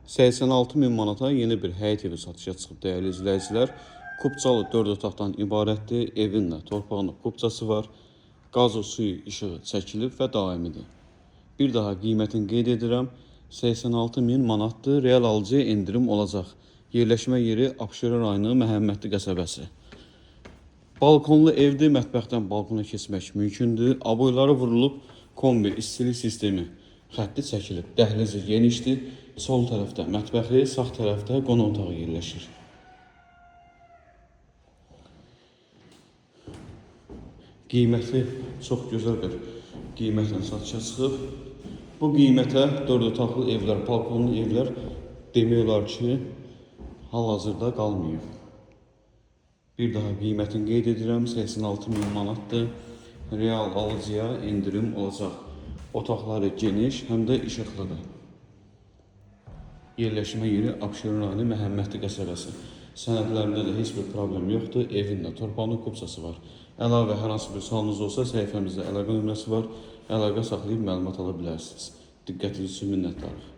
86 min manata yeni bir həyət evi satışa çıxıb dəyərli izləyicilər. Kupçalı 4 otaqdan ibarətdir. Evin də torpağında kupçası var. Qazı, suyu, işığı çəkilib və daimidir. Bir daha qiymətini qeyd edirəm. 86 min manatdır. Real alıcıya endirim olacaq. Yerləşmə yeri Abşeron rayonu Məhəmmədli qəsəbəsi. Balkonlu evdir, mətbəxdən balkona keçmək mümkündür. Aboyları vurulub, kombi istilik sistemi xətti çəkilib. Dəhlizi genişdir. Sol tərəfdə mətbəxi, sağ tərəfdə qonaq otağı yerləşir. Qiyməti çox gözəl bir qiymətlə satışa çıxıb. Bu qiymətə 4 otaqlı evlər, balkonlu evlər demək olar ki, hal-hazırda qalmayıb. Bir daha qiymətini qeyd edirəm, 86 min manatdır. Real alıcıya endirim olacaq. Otaqları geniş, həm də işıqlıdır. Yerləşmə yeri Abşeron rayonu Məhəmmədli qəsəbəsi. Sənədlərində də heç bir problem yoxdur. Evin də torpağının kupçası var. Əlavə hər hansı bir sualınız olsa səhifəmizdə əlaqə nömrəsi var. Əlaqə saxlayıb məlumat ala bilərsiniz. Diqqətiniz üçün minnətdarıq.